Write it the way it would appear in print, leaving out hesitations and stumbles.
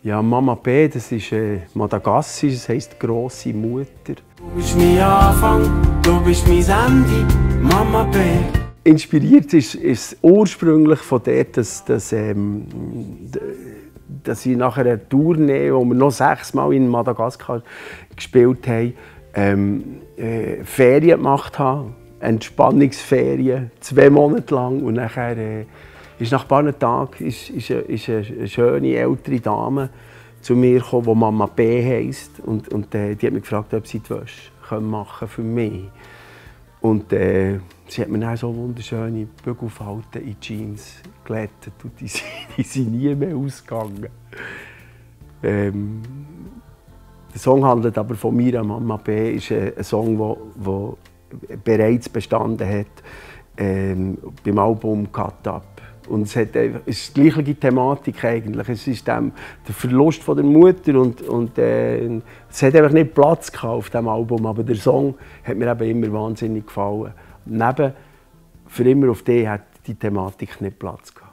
Ja, Mama P, das ist Madagassisch, das heisst «grosse Mutter». Du bist mein Anfang, du bist mein Ende, Mama P. Inspiriert ist es ursprünglich von dort, dass ich nach einer Tournee, wo wir noch 6 Mal in Madagaskar gespielt haben, Ferien gemacht haben, Entspannungsferien, 2 Monate lang. Und nachher ist nach ein paar Tagen ist eine schöne ältere Dame zu mir gekommen, die Mama P heisst. Und die hat mich gefragt, ob sie die Wäsche machen für mich. Und sie hat mir dann so wunderschöne Bügelfalten in Jeans glättet und die sind nie mehr ausgegangen. Der Song handelt aber von mir, Mama P. Ist ein Song, der bereits bestanden hat beim Album «Cut Up». Und es ist die gleiche Thematik eigentlich. Es ist der Verlust von der Mutter und es hat einfach nicht Platz auf diesem Album. Aber der Song hat mir eben immer wahnsinnig gefallen. Neben «Für immer auf dich» hat die Thematik nicht Platz gehabt.